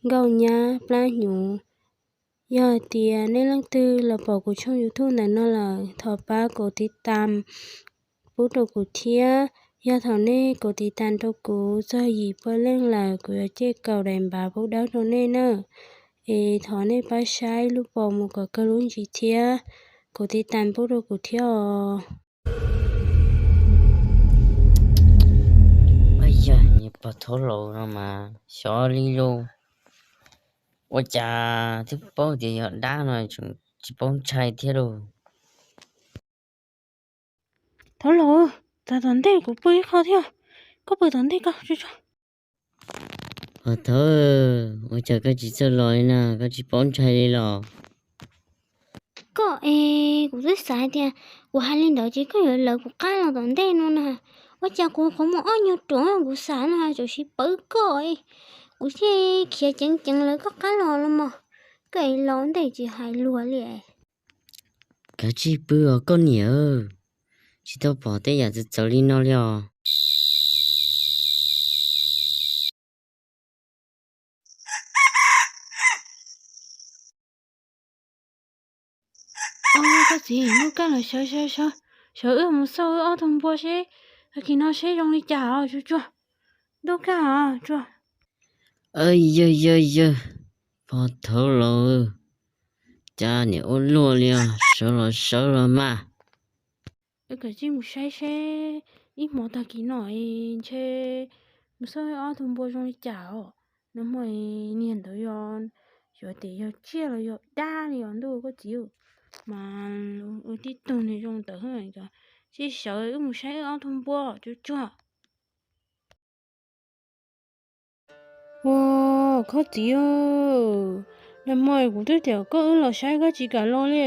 nkauj nyab plab hnyuv. Yog hais tias nej leej twg los pom kuv tshooj YouTube ntawm no lawm, thov pab kuv tiv tas pub rau kuv thiab. Yog thaum nej kuv tiv tas rau kuv txog yim pua leej lawm, kuv yuav cej kaum daim npav pub dawb rau nej na. Es thov nej pab saib lub pom mus kom kawg lub ntsis thiab, kuv tiv tas pub rau kuv thiab os. Yog niag pog thaub laus no mas xyov li lauj. Ua cas twb paub tias yog dab no tseem tsis paub ntshai thiab lauj. Thaub laus, txav tom ntej kuv pw ib qho thiab, koj pw tom ntej koj tso tso. Pog thaub, ua cas koj tsis txawj los li na, koj tsis paub ntshai li los? Koj es, kuv twb xav hais tias kuv hais li ntawd ces koj yuav lawv kuv qab los tom ntej no na. Ua cas kuv qhov muag ob nyuag ruam kuv xav no tseem sib pawv koj, kuv thiaj khiav ceev ceev lawv koj qab los los mas. Koj es los ntej tsis hais luag li. Kav tsij pw os koj niam, tsis tau pom tej yam txawv txawv li no li os. Koj txiv, ntuj kaj los sawv sawv sawv, sawv wb mus xauj wb ob tug npua seb tag kis no seb zoo li cas os, tsuag tsuag. Ntuj kaj os, tsuag. Yawg yawg yawg, pog thaub laus, cas niam ua luaj li os, sawv los sawv los mas. Wb kav tsij mus saib seb ib hmo tag kis no ntshe mus xauj ob tug npua zoo li cas os. Nag hmo niag ntawd yog, xyov tias yog tsiaj los yog dab li os ntuj koj txiv, mas ua tib tug niag zoo ntawd. Ces sawv wb mus saib wb ob tug npua tsuag tsuag. Ua, koj txiv, nag hmo kuv twb tias koj wb los saib koj tsis kam los li,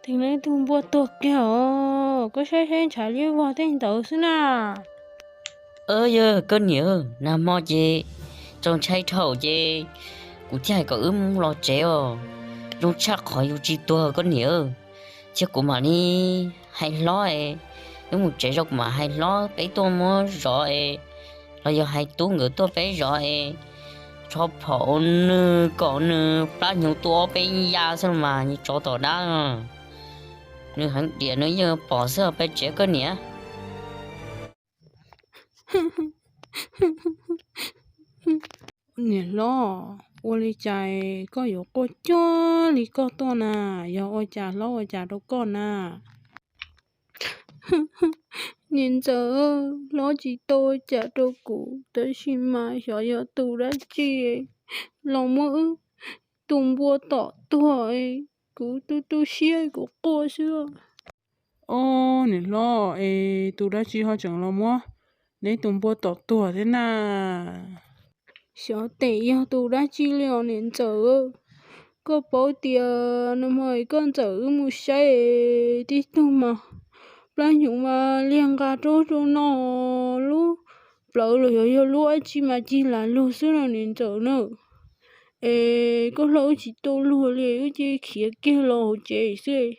tseem ib tug npua tuag kiag os, koj saib saib ntshav liab vog tej ntawd xwb na. Yawg koj niam, nag hmo ces txaus ntshai dhau ces kuv thiaj hais kom wb mus los tsev os. Zoo tshaj qhov yus tsis tuag koj niam, thiab kuv mam li hais hlob es, wb mus tsev zog kuv mam hais hlob peb tuaj muab zov es, los yog hais tub nkawd tuaj peb zov es, tso phom nws kom nws plab hnyuv tua ob peb ya xwb mas nws tsov tom dab. Nws heev diam nws yeej pom xwb, peb tsev koj niam. Niam hlob, ua li cas koj yuav quaj cuag li koj tuaj na? Yog ua cas hlob ua cas rau koj na? Niam ntxawm, hlob tsis tau ua cas rau kuv, tab sis mas xyov yog tus dab tsi los muab wb tus npua tom tuag, kuv tu tu siab kuv quaj xwb. Ob, niam hlob, es tus dab tsi ho tseem los muab neb tus npua tom tuag thiab na? Xyov tes yog tus dab tsi li os niam ntxawm. Koj paub tias nag hmo koj ntxawm wb mus saib tib tug mas plab hnyuv mas liag nqa rau rau no, lub plawv los yog yog lub dab tsi mas cig lam lug xwb no niam ntxawm na. Es koj hlob wb tsis tau luag li, wb cia khiav kiag los hauv tsev xwb.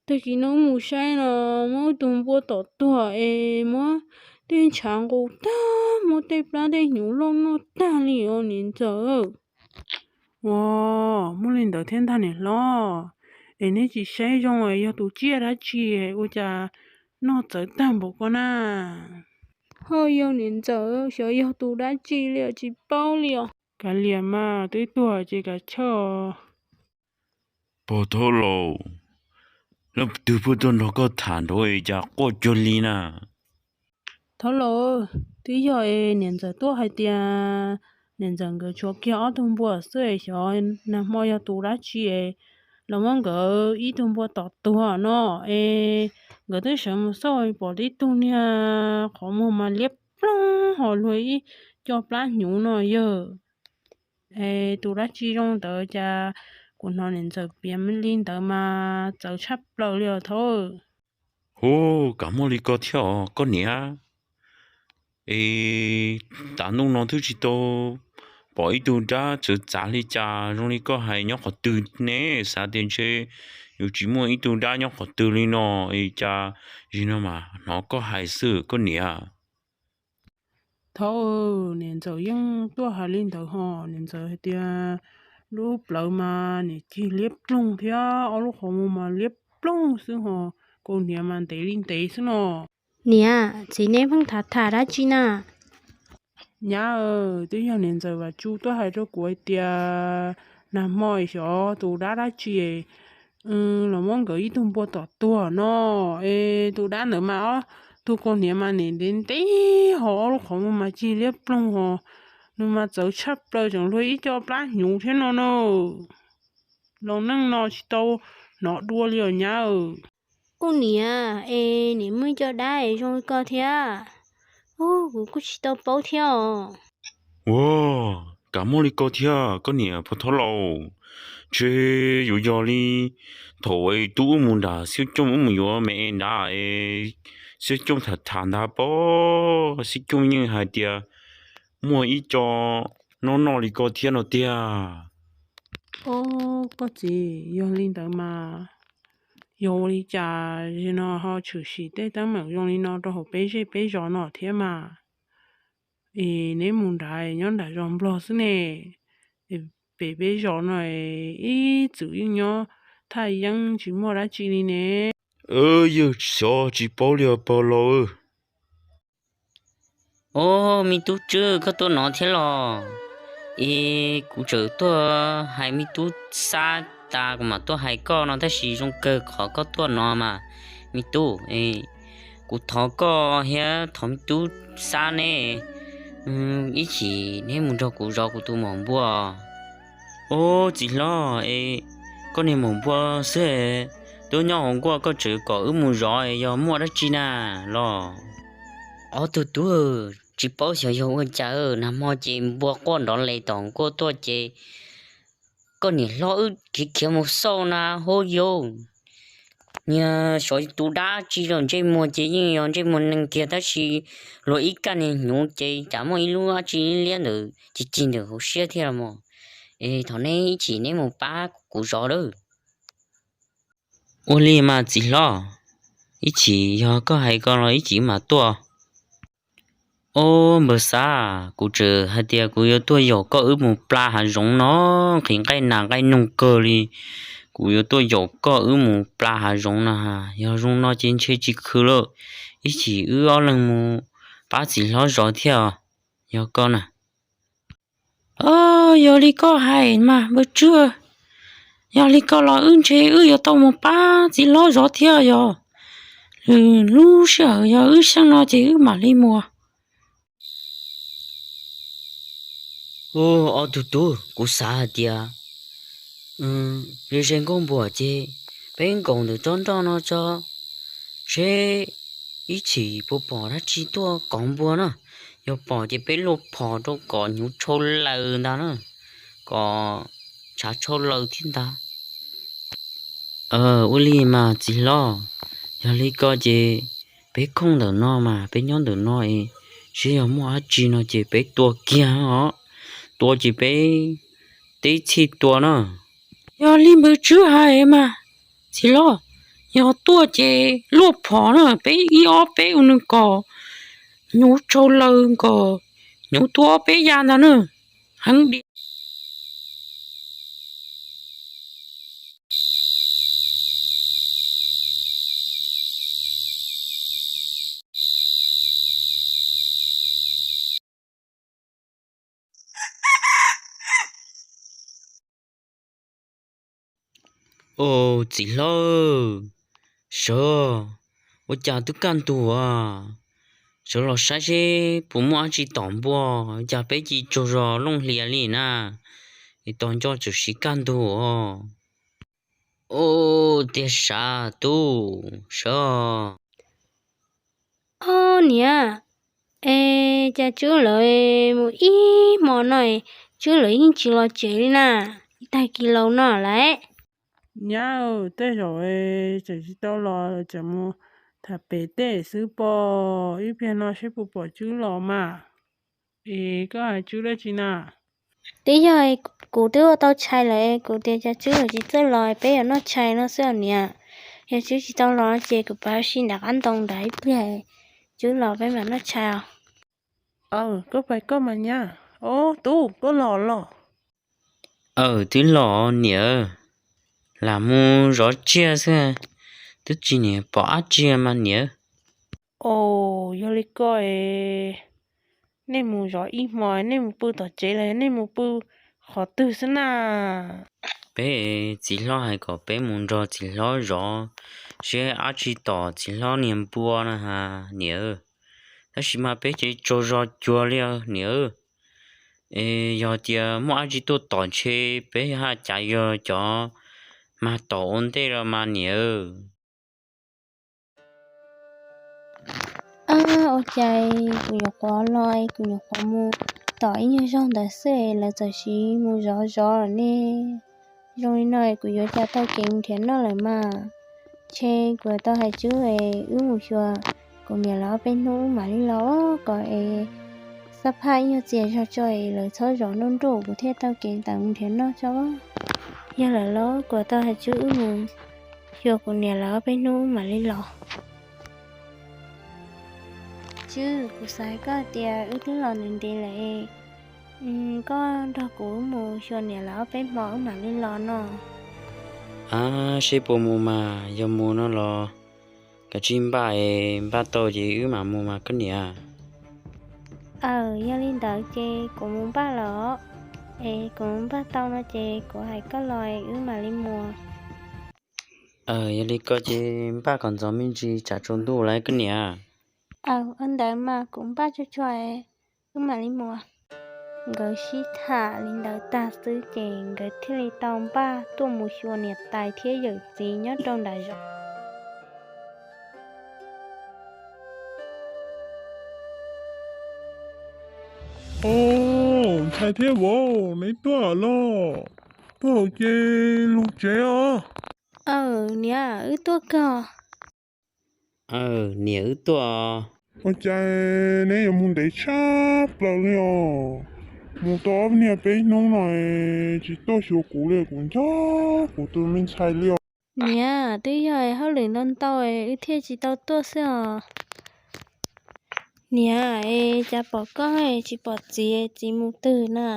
Tag kis no wb mus saib no muab wb tus npua tom tuag es muab tej ntshav nqus tag, muab tej plab tej hnyuv loj noj tag li os niam ntxawm. Ua, muaj li ntawd thiab ntag niam hlob. Es neb tsis saib zoo es yog tus tsiaj dab tsi ua cas noj txawv tag npaum ko na? Ho yog niam ntxawm, xyov yog tus dab tsi li tsis paub li os. Kav liam mas, twb tuag ces kav chawj. Pog thaub laus, leej twg pheej tuaj nrog koj tham nrov cas quaj cuag li na? Thaub laus, twb yog es niam ntxawm tuaj hais tias niam ntxawm nkawd tshuav kiag ob tug npua xwb es xyov nag hmo yog tus dab tsi es los muab nkawd ib tug npua tom tuag no es nkawd twb sawv mus xauj pom tib tug niag qhov muag mas liab ploog ho luag ib co plab hnyuv no yawg. Es tus dab tsi zoo ntawd cas kuv hnov niam ntxawm piav li ntawd mas txawv tshaj plaws li os thaub. Hu, kam muaj li ko thiab os koj niam. Es tav ntuj no twb tsis tau pom ib tug dab txawv txav li cas zoo li koj hais nyob qhov twg ne, xav tias ntshe yus tsis muaj ib tug dab nyob qhov twg li no, es cas zim no mas hnov koj hais xwb koj niam. Thaum niam ntxawm yeej tuaj hais li ntawd ho niam ntxawm hais tias lub plawv mas niam cig liab ploog thiab ob lub qhov muag mas liab ploog xwb ho. Kaus hniav mas ntev li ntev xwb no. Niam, txiv neb pheej tham tham dab tsi na? Nyab, twb yog niam ntxawm Vam Tsu tuaj hais rau kuv hais tias nag hmo xyov tus dab dab tsi los muab nkawd ib tug npua tom tuag no. Es tus dab ntawd mas ob tug kaus hniav mas niam ntev ntev ho ob lub qhov muag mas cig liab ploog ho. Nws mas txawv tshaj plaws tseem luag ib co plab hnyuv thiab no na. Los neej no tsis tau hnov dua li os nyab. Ub niam, es niam muaj ib co dab es zoo li ko thiab. Ub, kuv kuj tsis tau paub thiab os. Ua, cas muaj li ko thiab koj niam Pov Thoj Lauj? Ntshe yuav yog li thaum tub wb mus nram Xib Cooj wb mus yuav me nrad es Xib Cooj tham tham ntag pob. Xib Cooj yeej hais tias muaj ib co noj noj li ko thiab no tiag. Ub, koj txiv, yog li ntawd mas yog ua li cas no ho tshwm sim tej teeb meem zoo li no rau hauv peb zej peb zos no thiab mas? Es neb mus nrad nyob nram zos Nplog xwb ne, es pem peb zos no ib txwm yeej nyob thaj yeeb tsis muaj dab tsi li ne. Yawg xyov tsis paub li os pog laus. Ub, me tub Tswb, koj tuaj no thiab los? Es kuv tseem tuaj hais me tub Xab tas kuv mam tuaj hais koj no tab sis zoo kawg qhov koj tuaj no mas me tub. Kuv thov koj thiab thov me tub Xab neb ib chim neb mus nrog kuv zov kuv tus maum npua. Ub, txiv hlob, es koj niag maum npua xwb, twb nyob hauv nkuaj koj tseem kom wb mus zov yog muaj dab tsi na los? Ob tug tub, tsis paub xyov yog ua cas nag hmo ces npua quaj nrov les tom nkuaj tuaj ces koj niam hlob wb khiav khiav mus xauj na, hub yau, niag xyov tus dab tsi los ntsej muag ces yeej yog ntsej muag neeg kiag tab sis luag ib kaj niag hnyuv ces cas muaj ib lub dab tsi liab ntawm cig cig ntawm hauv siab thiab los mas. Es thov neb ib chim neb mus pab kuv zov lawm. Ua li mas txiv hlob, ib chim yog koj hais ko los ib chim mam tuaj. Ob, npawg Xab, kuv tseem hais tias kuv yuav tuaj yaum koj wb mus pla hav zoov no, nqhis nqaij nas nqaij noog kawg li. Kuv yuav tuaj yaum koj wb mus pla hav zoov no, yog zoo no ces ntshe tsis khw lawm. Ib chim wb ob leeg mus pab txiv hlob zov thiab, yog koj na. Yog li koj hais mas npawg Tswb, yog li ko los wb ntshe wb yuav tau mus pab txiv hlob zov thiab yog. Lwm lub sij hawm yog wb xyeej no ces wb mam li mus. Ub, ob tug tub, kuv xav hais tias ze ze nkauj npuam ces peb nkaum ntawm tsob nroj no tso, seb ib chim puas pom dab tsi tuaj kov npua na. Yog pom ces peb luaj phom rau kom hnyuv tshau laws ntag na, kom tshav tshau laws thiab ntag. Ua li mas txiv hlob, yog li ko ces peb khooj ntawm no mas peb nyob ntawm no es seb yog muaj dab tsi no ces peb tua kiag os, tua ces peb teb txhij tua na. Yog li npawg Tswb hais mas txiv hlob, yog tuaj ces luaj phom na, peb ib ob peb ua nws kom hnyuv tshau laws, kom hnyuv tuaj ob peb ya ntag na, heev diam. Au, txiv hlob, sawv, ua cas twb kaj ntug as? Sawv los saib seb puas muaj dab tsi tom npua, cas peb cia li tsaug zog looj hlias li na, es tos nco txawm siv kaj ntug os. Au, tiag sav tub, sawv. Au niam, es cas Tswb lawv mus ib hmo no, Tswb lawv yeej tsis los tsev li na, ib tag kis los no lawm. Nyab, tej zaum tseem tsis tau los, tseem mus tham pem tej xwb pob, ib pliag no seb puas pom Tswb los mas. Es koj hais Tswb dab tsi na? Twb yog kuv twb ua tau tshais lawm, kuv tias cas Tswb tsis txawj los, peb yuav noj tshais no xwb os niam. Yog Tswb tsis tau los ces kuv pab ua si nram qab ntoo nrad ib pliag, Tswb los peb mam noj tshais os. Aw, koj pais koj mas nyab. Ob tub, koj los los? Aw, twb los niam, lam mus zov tsiaj xwb, twb tsis niam pom dab tsi mas niam. Aw, yog li ko, nej mus zov ib hmo nej mus pw tom tsev los nej mus pw qhov twg xwb na? Peb, txiv hlob hais kom peb mus nrog txiv hlob zov seb dab tsi tom txiv hlob niag npua na has niam. Tab sis mas peb ces tsaug zog cuag li niam. Es yog tias muaj dab tsi tuaj tom ntshe peb haj cas yog cov mag tom ua ntej los mas niam. Ab, ua cas kuv nyuam qhuav los, kuv nyuam qhuav mus tom ib nyuag zog ntawd xwb es lawv txawm sis mus zov zov lawm ne. Zoo li no kuv yuav ua cas tau kev mus nrhiav noj lawm mas. Ntshe kuv tau hais Tswb es wb mus xyuas kuv niam lawv ob peb hnub wb mam li los kom es xab phaj ib nyuag txias zog tso es lawv txhob zov nruj nruj kuv thiaj tau kev tawm mus nrhiav noj tso. Yog lawm los kuv tau hais Tswb wb mus xyuas kuv niam lawv ob peb hnub wb mam li los. Tswb, kuv xav hais koj tias wb twb los ntev ntev lawm, koj nrog kuv wb mus xyuas niam lawv ob peb hmo wb mam li los no. Ab, seb puas mus mas, yog mus no los kav tsij npaj es npaj tau ces wb mam mus mas koj niam. Aw, yog li ntawd ces kuv mus npaj lawm os. Es kuv mus npaj tau no ces kuv hais koj los wb mam li mus. Aw, yog li ko ces npaj kom ntxov me ntsis tsam tsaus ntuj lawm koj niam. Aw, ua ntawd mas kuv npaj tsuag tsuag wb mam li mus. Nkawd sib tham li ntawd tag xwb ces nkawd thiaj li tau npaj tuaj mus xyuas niam tais thiab yawm txiv nyob rau nram zos. Au, ntxhais thiab vauv, neb tuaj los? Tuaj ces lug tsev os. Aw, niam, wb tuaj kawg. Aw, niam, wb tuaj. Ua cas neb yuav mus ntev tshaj plaws li os? Mus tau ob niag peb hnub no tsis tuaj xyuas kuv li, kuv nco kuv tus me ntxhais li os. Niam, twb yog hauj lwm ntau ntau wb thiaj tsis tau tuaj xwb os. Niam, es cas pom koj tsis pom txiv, txiv mus twg na?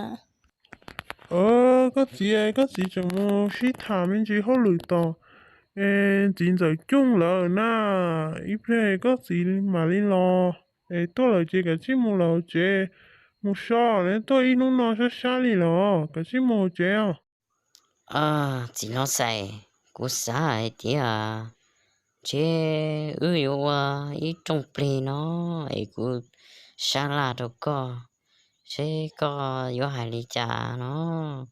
Koj txiv, koj txiv tseem mus sib tham me ntsis hauj lwm tom es txiv ntxawm cooj lawm na. Ib pliag koj txiv mam li los, es tuaj lawm ces kav tsij mus lawm hauv tsev, mus so, neb tuaj ib hnub no sab sab li los, kav tsij mus hauv tsev os. Txiv hlob Xais, kuv xav hais tias ntshe wb yuav ua ib rooj plig no es kuv sab laj rau koj, seb koj yuav hais li cas no,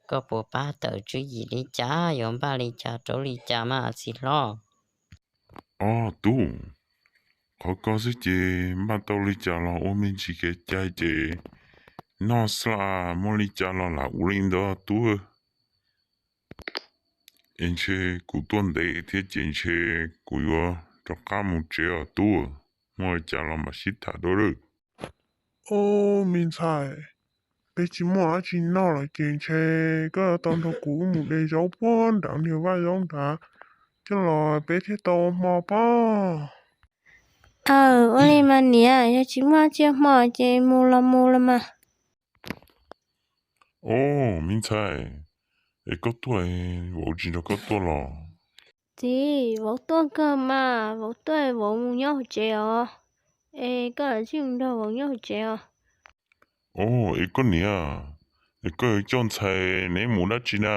koj puas pab tawm tswv yim li cas, yuav npaj li cas rau li cas mas txiv hlob? Ob tub, qhov ko xwb ces npaj tau li cas los ua me ntsis kev cai ces noj xwb, muaj li cas los lam ua li ntawd tub. Es ntshe kuv tuaj ntev thiab ces ntshe kuv yuav rov qab mus tsev os tub, muaj li cas los mam sib tham dua lawm. Ob, me ntxhais, peb tsis muaj dab tsi noj lawm ces ntshe koj yuav tau nrog kuv mus de zaub puag nram niag vaj zaub nrad coj los peb thiaj tau ua hmo pob. Aw, ua li mas niam, yog tsis muaj dab tsi ua hmo ces mus los mus los mas. Ob, me ntxhais, es koj tuaj, vauv tsis nrog koj tuaj los? Txiv, vauv tuaj kawg mas, vauv tuaj vauv mus nyob hauv tsev os. Es koj lam tsij mus nrog vauv nyob hauv tsev os. Ob, es koj niam, es koj yuav coj ntxhais neb mus dab tsi na?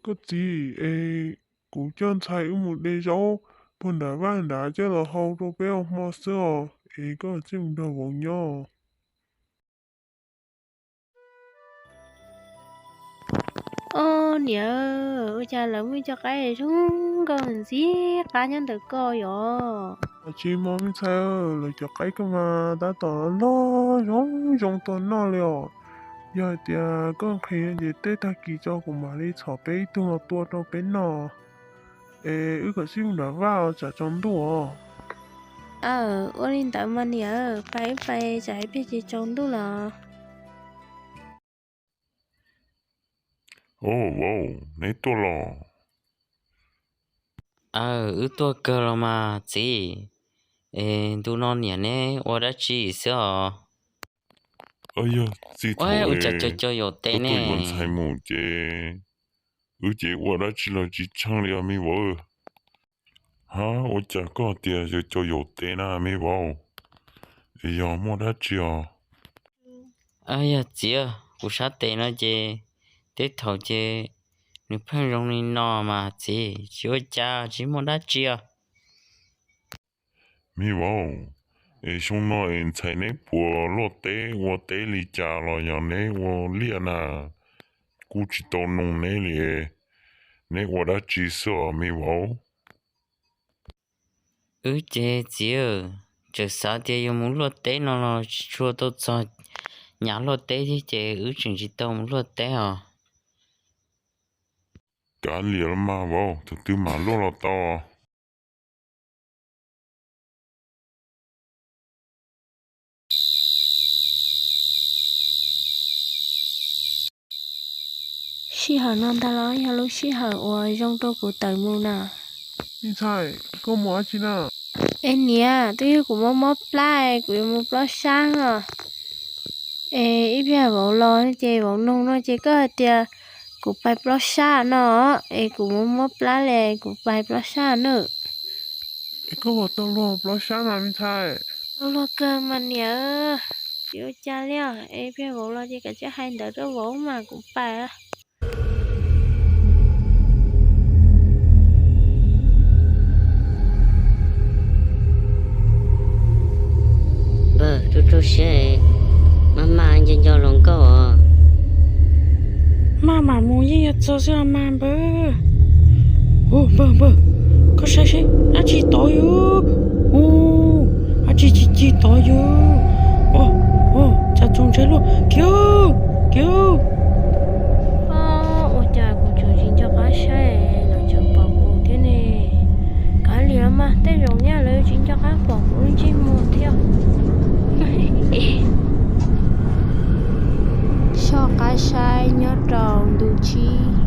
Koj txiv, es kuv coj ntxhais wb mus de zaub puag nram vaj nrad coj los hau rau peb ua hmo xwb os, es koj tsij mus nrog vauv nyob. Ob niam, ua cas lawv muaj cov qaib zoo nkauj ntxim qab nyob ntawm koj yom? Tsis muaj me ntxhais, lawv cov qaib koj mas tab tom loj zoo zoo tuaj noj li os. Yog hais tias koj nqhis ces tej tag kis tso kuv mam li txhom peb ib tug los tua rau peb noj. Es wb kom tsij mus nram vaj tsam tsaus ntuj os. Aw, ua li ntawd mas niam, pais wb pais tsam ib pliag ces tsaus ntuj los. Ob, vauv, neb tuaj los? Aw, wb tuaj kawg los mas txiv. Es ntu no niam neb ua dab tsi xwb os? Yog txiv thaum ua cas cov cov yaum tes ne, ntxhais mus ces wb ces ua dab tsi los tsis tsheej li os me vauv. Ha, ua cas koj tias yog cov yaum tes na me vauv? Es yog muaj dab tsi os? Yog txiv, kuv sab tes no ces tej thaum ces nws pheej zoo li no mas txiv, tsis ua cas, tsis muaj dab tsi os. Me vauv, es xyoo no es ntxhais neb puas luaj teb ua teb li cas los yog neb ua liaj na? Kuj tsis tau noog neb li, neb ua dab tsi xwb os me vauv? Wb ces txiv, tseem xav tias yuav mus luaj teb no los tsis tshua tau txog hnyav luaj teb thiab ces wb tseem tsis tau mus luaj teb os. Kav liam los mas vauv, thaum twg mam luaj los tau. Sij hawm no ntag los yog lub sij hawm uas zoo rau kuv tawm mus na. Me ntxhais, koj mus dab tsi na? Es niam, twb yog kuv mob mob plab, kuv yuav mus plob sab os. Es ib pliag vauv los ces vauv noog no ces koj hais tias kuv pais plob sab no, es kuv mob mob plab li kuv pais plob sab nawb. Es koj puas tau luag plob sab na me ntxhais? Tau luag kawg mas niam, tsis ua cas li os. Es ib pliag vauv los ces kav tsij hais ntawd rau vauv mas kuv pais. Npawg, rau rau siab, maj mam nco nco hluas nkauj os. Maj mam mus yeej yuav txog xwb los mas npawg. Ua npawg, npawg, koj saib seb dab tsi tod yus. Ua, dab tsi ci ci tod yus. Ua, ua, cas txaus ntshai luaj. Kiag, kiag. Ua cas kuv tseem tsis nco qab saib lawv tseem pom kuv thiab ne. Kav liam los mas, tej zaum nyaj lawv tsis nco qab pom kuv lub ntsej muag thiab. Soj qab saib nyob rau ntu tsib.